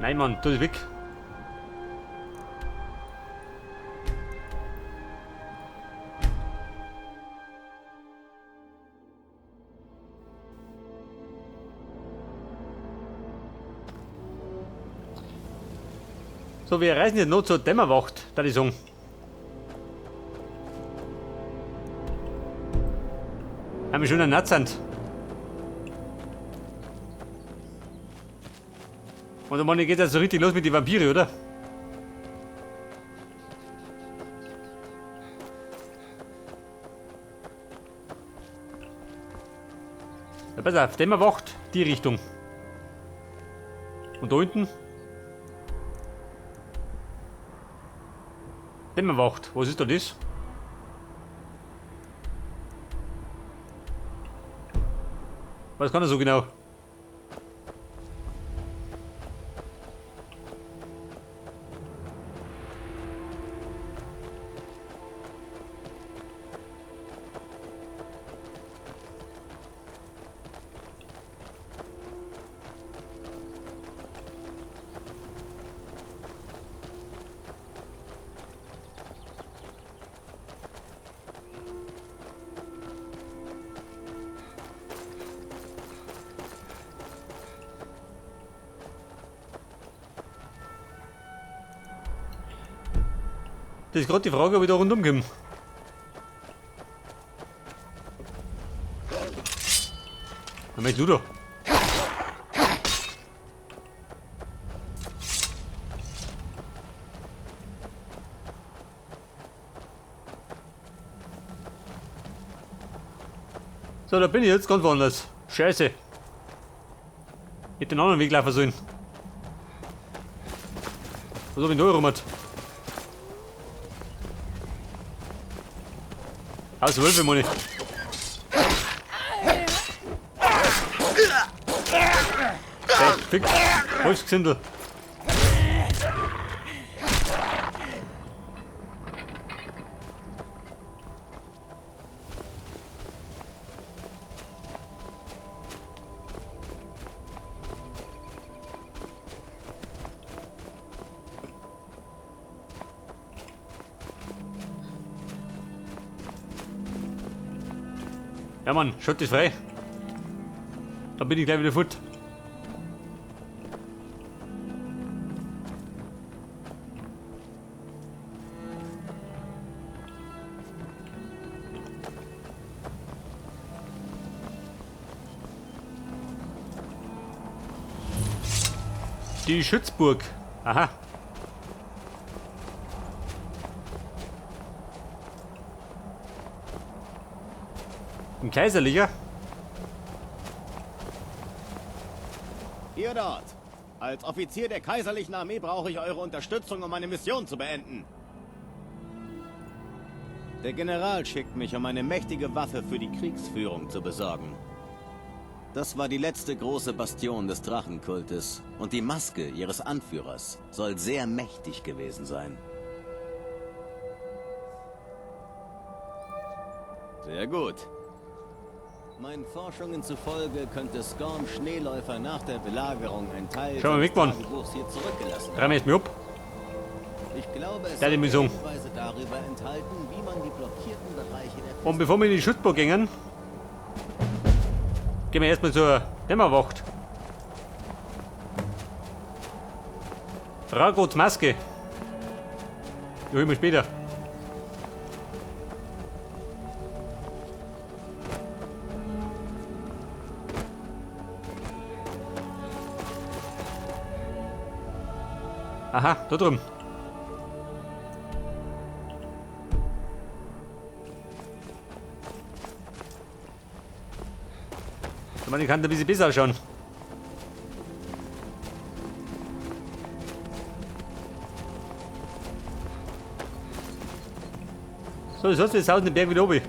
Nein, Mann, tu das weg. So, wir reisen jetzt noch zur Dämmerwacht, da ich sagen. Haben wir schon einen Natzand. Und dann geht das so richtig los mit den Vampire, oder? Ja, pass auf, Dämmerwacht, die Richtung. Und da unten? Dämmerwacht, was ist da das? Was kann er so genau? Das ist gerade die Frage, ob ich da rundum komme. Was meinst du da? So, da bin ich jetzt ganz woanders. Scheiße. Ich hätte den anderen Weg laufen sollen. Was hab ich denn da rum? Aus Wölfe, meine ich. Fick. Wolfsgesindel. Ja Mann, Schott ist frei. Da bin ich gleich wieder fort. Die Schützburg. Aha. Ein Kaiserlicher? Ihr dort! Als Offizier der kaiserlichen Armee brauche ich eure Unterstützung, um meine Mission zu beenden. Der General schickt mich, um eine mächtige Waffe für die Kriegsführung zu besorgen. Das war die letzte große Bastion des Drachenkultes und die Maske ihres Anführers soll sehr mächtig gewesen sein. Sehr gut. Meinen Forschungen zufolge könnte Skorm Schneeläufer nach der Belagerung einen Teil Schau mal seines weg, Mann. Tagebuchs hier zurückgelassen Dreh mir jetzt mal ab. Ich glaube, es Der die sollte Müsung. Hinweise darüber enthalten, wie man die blockierten Bereiche der Und bevor wir in die Schutzburg gehen, gehen wir erstmal zur Dämmerwacht. Ragots Maske. Die holen wir später. Aha, da drüben. Ich meine, ich kann da ein bisschen besser ausschauen. So, das heißt, jetzt hauen den Berg wieder oben.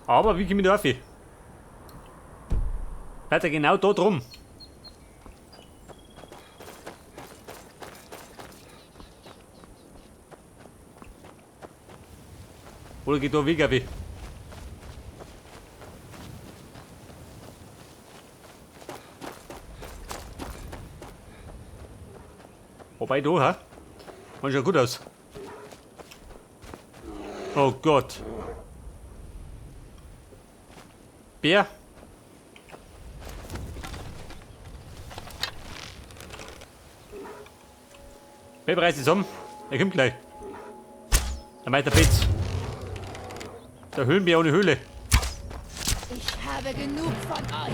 Aber wie komme ich da rauf? Weiter genau da drum. Oder geht da Weg auf? Wobei da, hä? Man schaut gut aus. Oh Gott. Bär. Bär reißt sich zusammen. Er kommt gleich. Dann weiter Petz. Der Höhlenbär ohne Höhle. Ich habe genug von euch.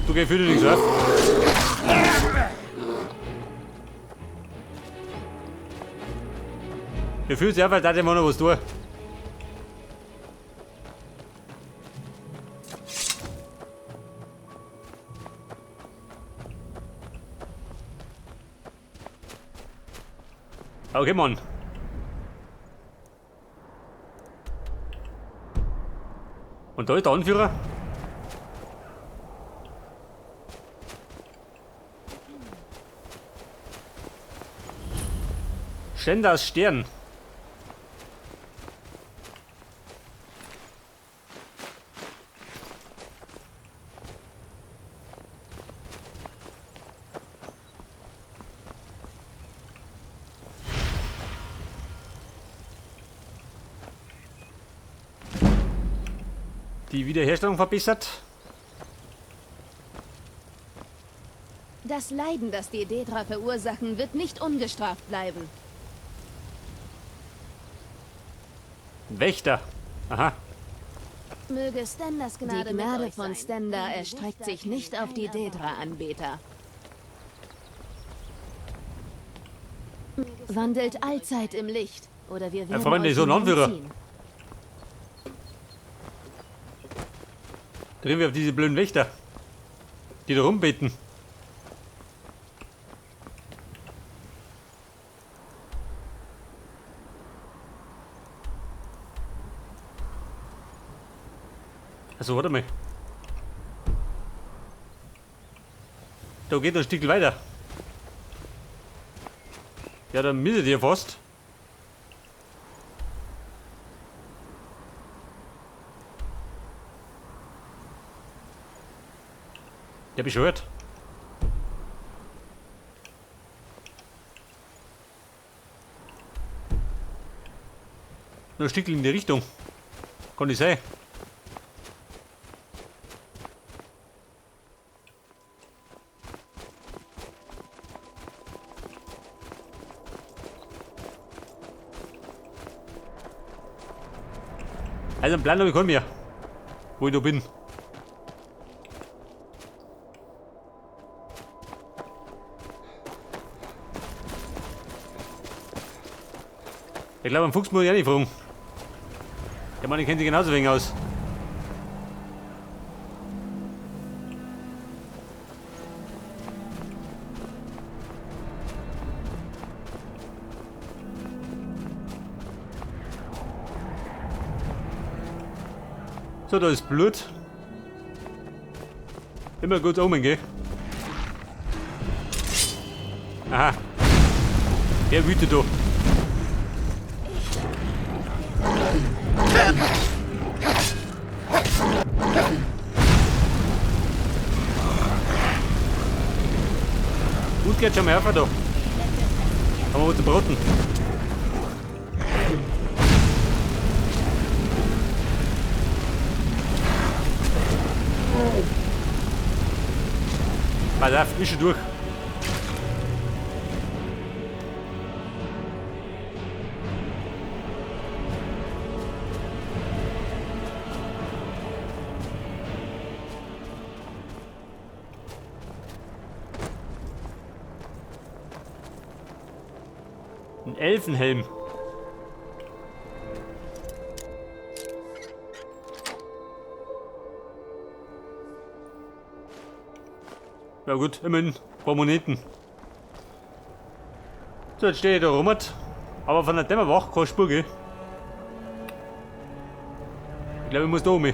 Du geh für dich nichts auf. Mir fühlt sich einfach, da immer noch was tun. Okay, Mann. Und da ist der Anführer. Ständers Stern. Die Wiederherstellung verbessert. Das Leiden, das die Daedra verursachen, wird nicht ungestraft bleiben. Wächter. Aha. Möge Stenders Gnade, Die Gnade mit euch von sein. Stender Die erstreckt Wächter sich nicht kennen auf die kein Erbarmen. Daedra-Anbeter. Wandelt allzeit im Licht, oder wir werden Freunde, euch so ein Anführer. hineinziehen. Drehen wir auf diese blöden Wächter, die da rumbeten. Also, warte mal. Da geht ein Stück weiter. Ja, dann müsstet ihr fast. Der beschwört. Nur ein Stück in die Richtung. Kann nicht sein. Also einen Plan habe ich keinen mehr, wo ich da bin. Ich glaube, am Fuchs muss ich auch nicht fragen. Der Mann, der kennt sich genauso wenig aus. So, da ist Blut. Immer gut omen, gell? Aha. Der wütet da. Gut, geht schon mal her, da. Haben wir was zu braten. Pass auf, ist schon durch. Ein Elfenhelm. Ja gut, immerhin ein paar Moneten. So, jetzt stehe ich da rum. Aber von der Dämmerwache keine Spur, gell? Ich glaube, ich muss da um.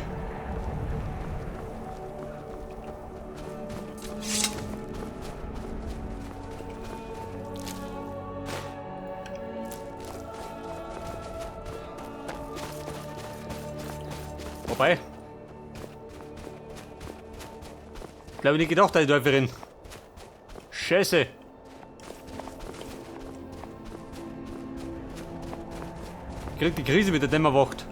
Wobei. Ich glaube nicht gedacht, dass ich da einfach renn. Scheiße. Ich krieg die Krise mit der Dämmerwacht.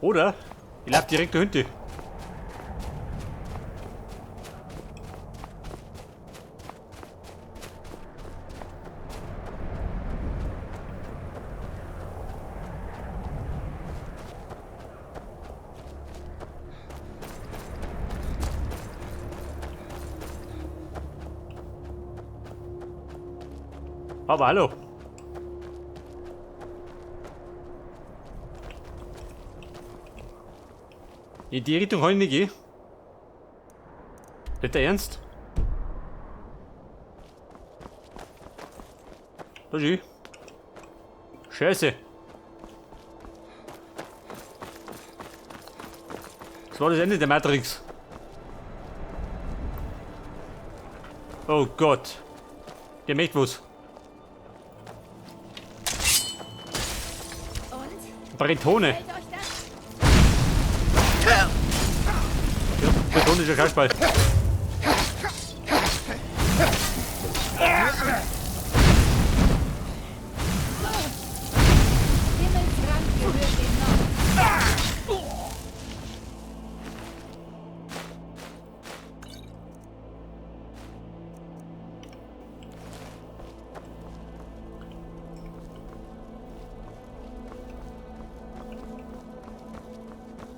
Oder ich lauf direkt dahinter. Aber hallo. In die Richtung kann ich nicht gehen. Nicht der Ernst? Da ist ich. Scheiße. Das war das Ende der Matrix. Oh Gott. Der möchte was. Und? Bretone. Hält euch das? Ja, Bretone ist ja Kasperl. Himmelsrand gehört dem Norden.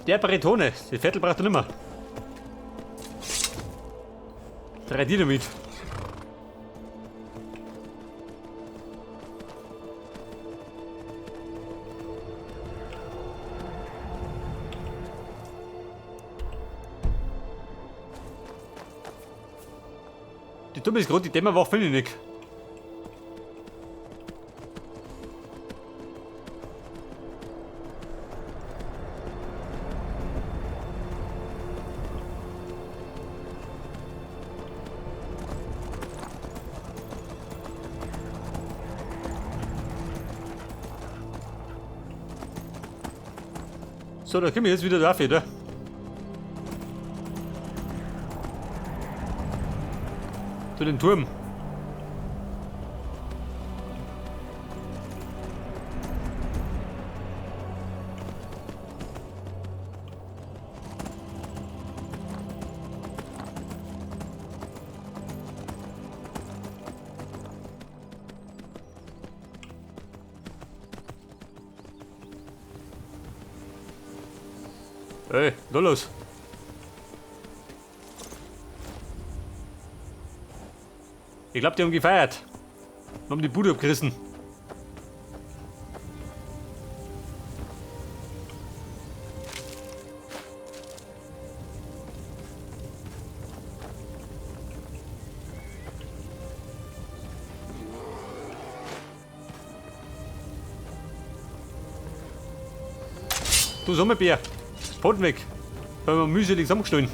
Der Bretone, die Viertel braucht er nimmer. 3 Dynamit. Die Dumme ist gerade, die Dämmerwache finde ich nicht. So, da können wir jetzt wieder drauf, oder? Zu dem Turm. Ey, da los. Ich glaub, die haben gefeiert. Und haben die Bude abgerissen. Du Sommerbär, Pfoten weg. Da haben wir mühselig zusammengestellt.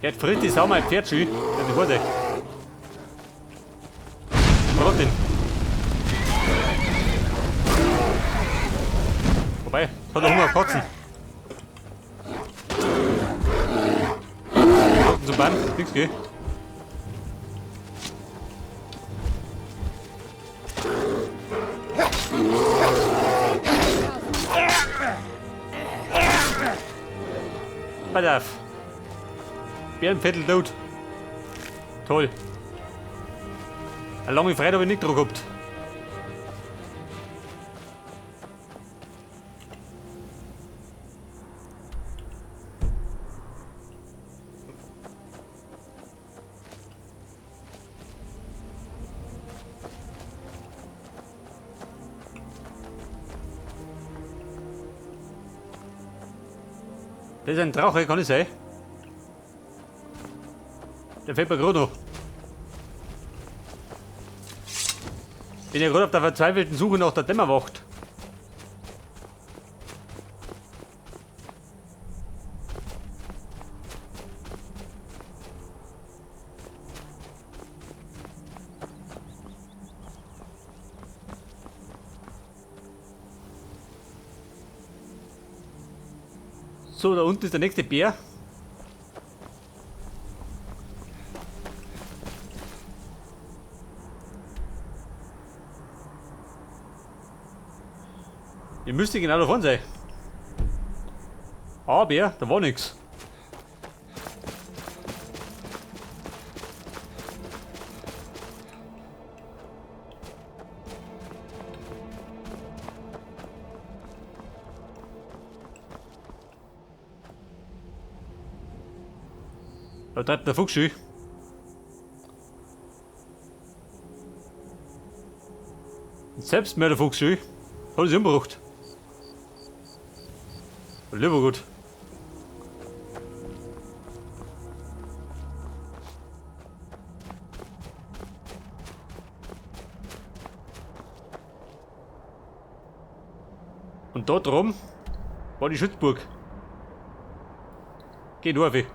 Jetzt frisst die Sau mein Pferd schön. Also Vorsicht. Brot den. Wobei, jetzt hat er Hunger auf Kotzen. Zum Band, nix geht. Pass auf. Bärenviertel tot. Toll. Eine lange Freude habe ich nicht dran gehabt. Das ist ein Drache, kann ich sein? Der fällt mir gerade noch. Bin ja gerade auf der verzweifelten Suche nach der Dämmerwacht. So, da unten ist der nächste Bär. Ihr müsst genau davon sein. Aber da war nichts. Da treibt der Fuchs schön. Selbstmörderfuchs schön. Hat sich umgebracht. Lieber gut. Und dort rum war die Schutzburg. Geh nur, Wie.